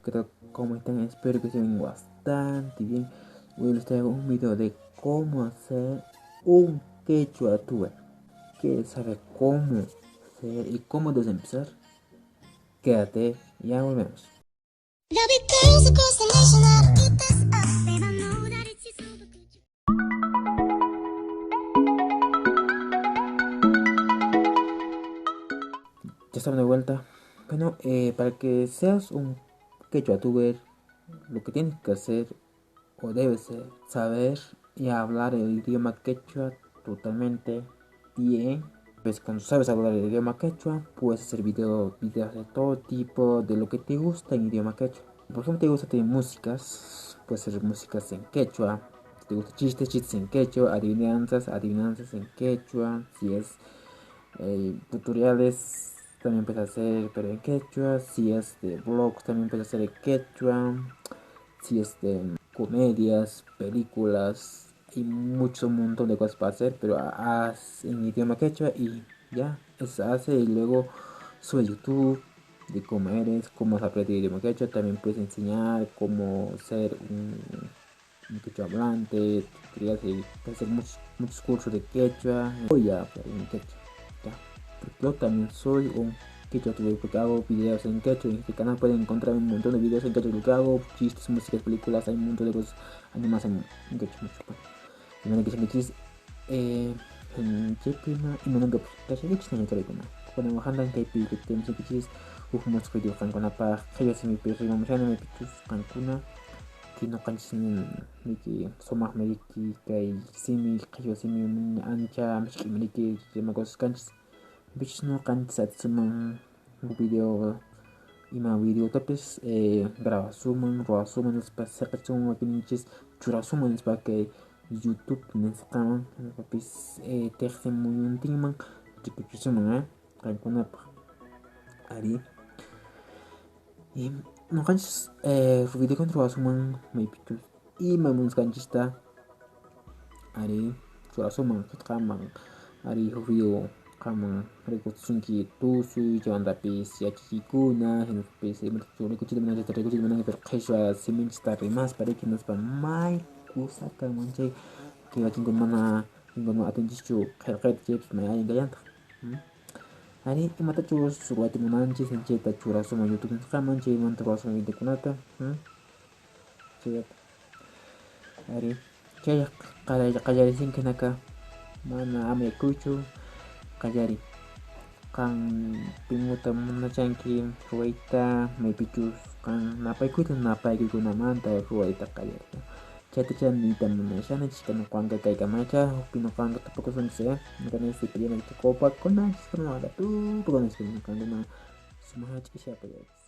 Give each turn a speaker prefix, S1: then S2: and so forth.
S1: ¿Qué tal? ¿Cómo están? Espero que estén bastante bien. Hoy les traigo un video de cómo hacer un quechua tuber. ¿Quieres saber cómo hacer y cómo debes empezar? Quédate, ya volvemos. Ya estamos de vuelta. Bueno, para que seas un quechua tuber, lo que tienes que hacer o debes ser, saber y hablar el idioma quechua totalmente bien. Pues cuando sabes hablar el idioma quechua, puedes hacer videos de todo tipo, de lo que te gusta en idioma quechua. Por ejemplo, te gusta tener músicas, puedes hacer músicas en quechua. Si te gusta chistes, chistes en quechua, adivinanzas, adivinanzas en quechua. Si es tutoriales, también puedes hacer, pero en quechua. Si es de blogs, también puedes hacer en quechua. Si es de comedias, películas, hay mucho, un montón de cosas para hacer, pero haz en idioma quechua y ya, eso se hace. Y luego sube a YouTube de cómo eres, cómo has aprendido idioma quechua. También puedes enseñar cómo ser un quechua hablante, tutoriales, y puedes hacer muchos, muchos cursos de quechua. Voy a hablar en quechua, ya, porque yo también soy un quechua tuber, porque hago videos en quechua. En este canal pueden encontrar un montón de videos en quechua que hago, chistes, músicas, películas, hay un montón de cosas animadas en quechua, mucho, pues. Y que se chis, en chepima, y no, no, pues, que se chis, no, no, no. Cuando bajan en que que tenemos que chis, uf, muchos videos con la paja, yo se me perdió, me llama, me pichus, cancuna, que no canchen, ni que somos meriki, que hay simi, que yo simi, ancha, meriki, que me cosas canchis. Bichos no canchis, atsuman, un video, ima video topes, graba suman, roa suman, nispa, seca suman, pinches, chura suman, nispa, que YouTube, nispa, papis, terce muy un timan, chiquichisuman, cancuna, pa, ari. Y no canchis, video con roa suman, me pichus, y mamuns canchista, ari, chura suman, kitkaman, ari, video, kama rikutsunki tusuy chaymantapis yachachikuna, hinapis rikuchita munanchik rikuchita munanki, pero qhishwa siminchista rimaspa riki hinaspa may kusa kanman chay que wakinkuna mana wakinkuna atinchischu qillqayta chaypis may allin kallantaq. Ari imatachus ruwayta munanchis chayta churasuman YouTube nisqaman, chaymanta ruwasun videokunata, chayata. Ari chay qallarisinki hinaka mana ama yakuychu qallari. Qan pimuta munachanki ruwayta, maypichus qan napaykuyta napaykuykunamanta ruwayta qallari. Chaytacha niyta munashani, chayta nuqanqa kaykamacha, hukpi nuqanqa tupakusunchis, nuqanchis pillana tukupakunanchis, nuqanqa tupakunanchis, nuqankuna sumaq ch'isiyapayachis.